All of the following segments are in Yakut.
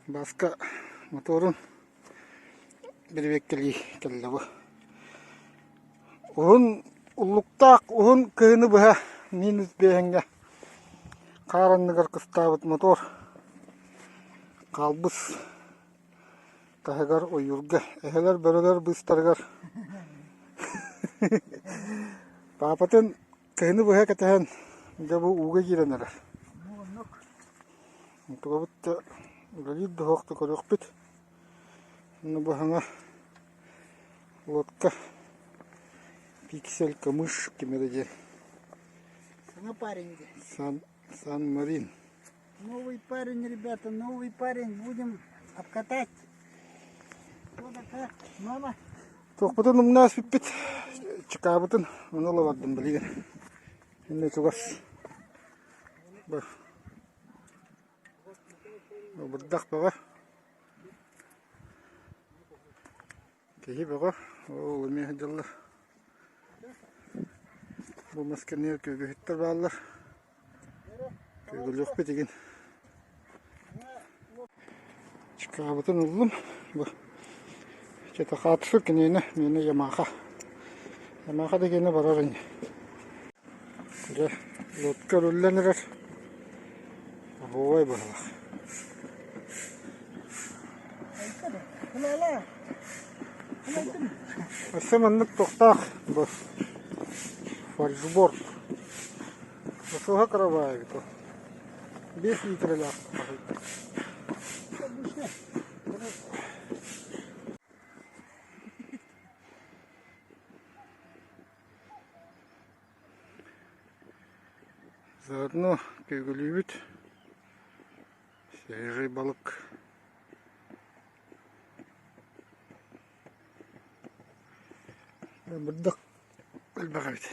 Бааска моторун бэрэбиэркэлии кэллэ бу. Уһун уллуктаах уһун кыһыны быһа минус биэһэҥҥэ хаар анныгар кыстаабыт мотор хаалбыс таһыгар ойуурга эһэлэр бөрөлөр быыстарыгар паапатын Кыһыны быһа кэтэһэн, дьэ бу ууга киирэн эрэр. Онтукабыт да үлэлиир да суох да көрүөхпүт. Уонна бу саҥа лодка Пиксель Камыш ким эрэ диэн. Саҥа парень диэн. Сан Сан Марин. Новый парень, ребята, новый парень. Будем обкатать. Что да как, мама? Туохпутун умна сүппүт чыкаабытын ону ыла бардым билигин. Иннэ чугас. Бу бырдах бөҕө. Киһи бөҕө. Ол эмиэ сылдьаллар. Бу мас кэннигэр күөгүһүттэр бааллар. Күөгүлүөхпүт игин. Чыкаабытын ыллым. Бу Чатахаатсы киниэнэ миэнэ Ямаха. Ямаха да киэнэ барар ини. Дьэ, лодка өрүллэн эрэр. Оһуобай быһылах. Өссө маннык туохтаах бу фальшборд. Осуһа карабаайа эбит ол. 5 литрэлээх Заодно күөгүлүүбүт свежий балык. Бырдах элбэх эбит.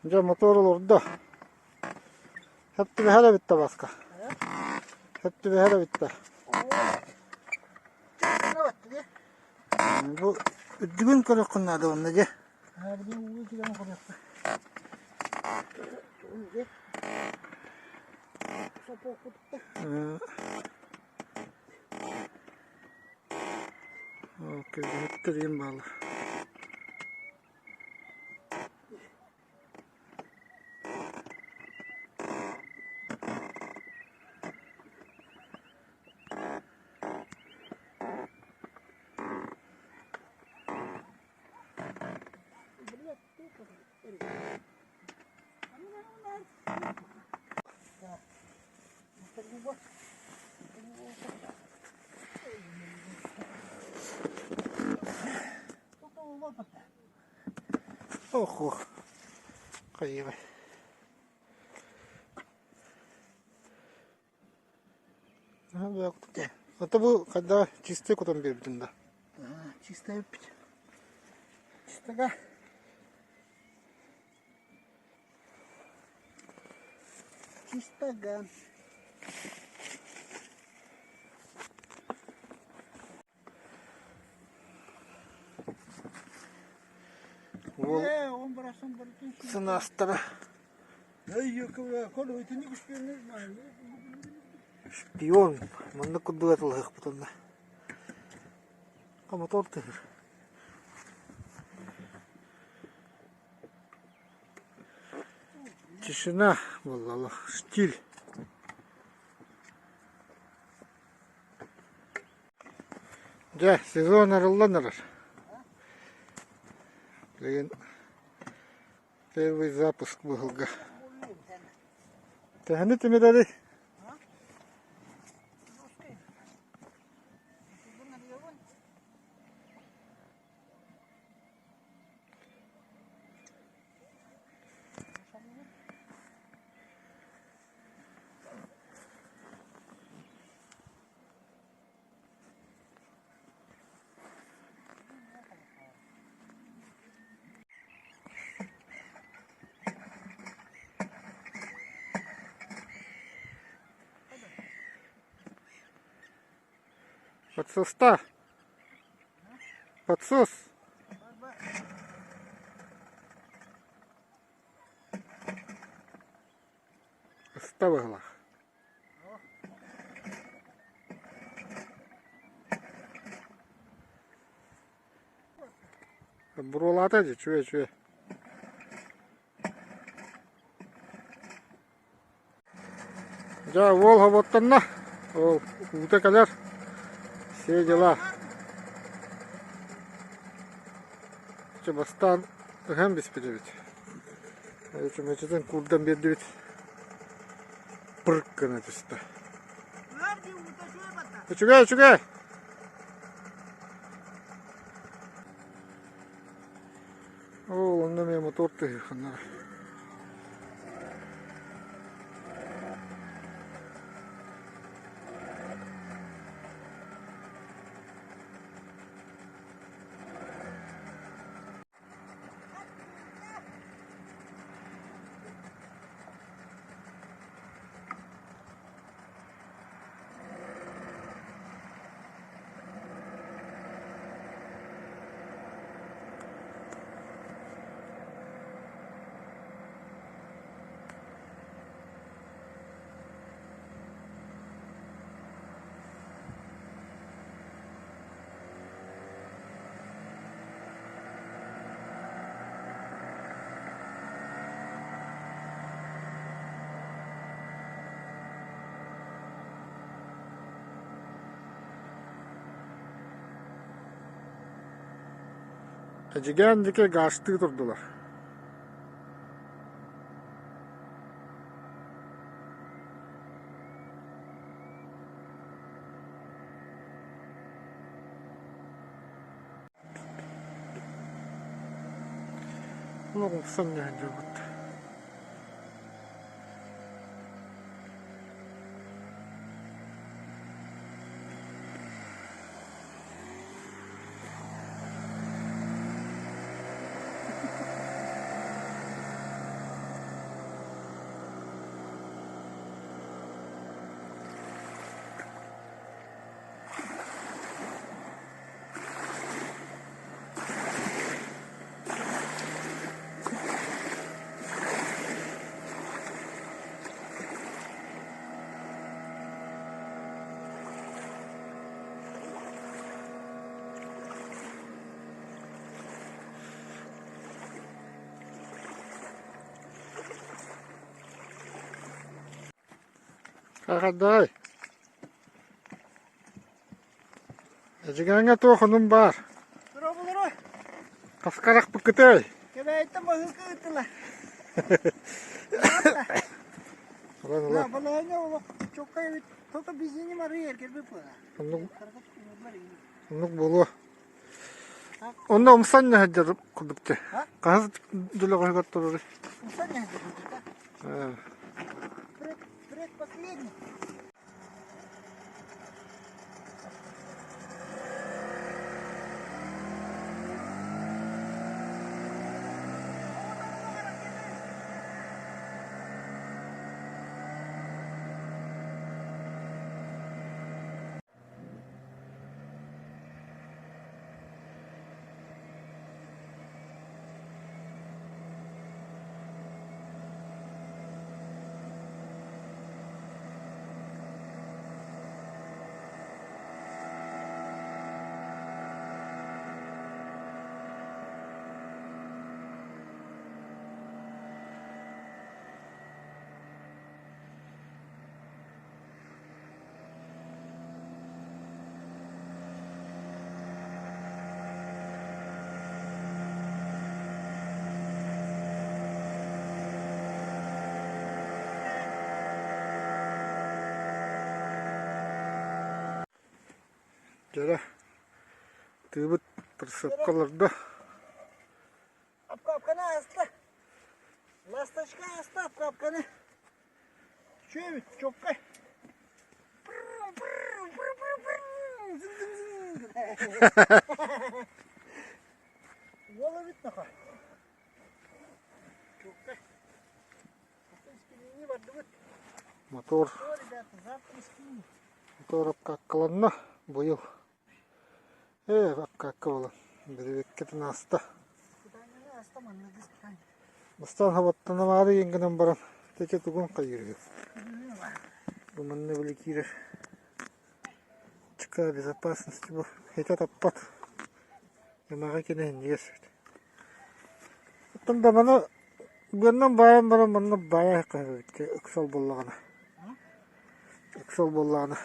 Дьэ мотор олордо. Сөп түбэһэр эбит да Бааска. Сөп түбэһэр эбит да. Бу үрдүгүн көрүөххүн наада уонна дьэ. Көлөһүттэр бааллар. Охо, хайыай. Это бу когда чистый кутан биэрбитин да? Чистая эппит. Чистага. Чистоган. Уол сынаастара шпион маннык курдук атылаһыахпыт онно Мотор тыһыр Тишина буолла штиль Дьэ, сезон арыллан эрэр. Билигин первый запуск быһылга. Төһөнү тимирэрий? Подсоста. Подсос. Ыста быһылаах. Буруолаата дии, үчүгэй үчүгэй. Дьэ уол хоботтонно, ол уута кэлэр, все дела. Чэ бастаан ыһан биспит эбит. Чүмэчитин куурдан биэрдибит. Пырк гына түстэ. Үчүгэй, үчүгэй! Ол онно эмиэ мотор тыаһыахханнара. Эдьигээн диэки гаастыы турдулар. Олох умсан түһэн дьолбут. Хаҕардаай Эдьигээҥҥэ туох онум баар? Дорооболоро. Хаскарахпыккытай? Кэбээйиттэн баһыылка ыыттылар. Ылан ылан. Балаһыанньа олох чоккай эбит. Только бензиним арыый эргэрбит буолар. Оннук оннук буолуо. Онно умсан сылдьар курдук дии. Хаһыс дьөлөҕөһүгэр турарый? Умсан сылдьар курдук да. Предпоследний. Дьэрэ, тыыбыт прицепка олордо. Обкапканы ааста. Ласточка ааста обкапканы. Үчүгэй чоккай. Уол эбит наха. Чоккай. Бардыбыт. Мотор. Ребята, завтра скинем. Мотор обкаккаланна быйыл. Ээ, обкакка буолан. Бэрэбиэркэтин ааста. Бастаан хабаттанамаары диэн гынан баран, тэчэ тугун хайыыр үһү. Бу манна били киирэр чыкаа безопасности бу хитэ таппат. Ымаҕа кини иннигэр сыт. Оттон да маны быаннан баайан баран манна баайа ыксал буоллаҕына. Ыксал буоллаҕына.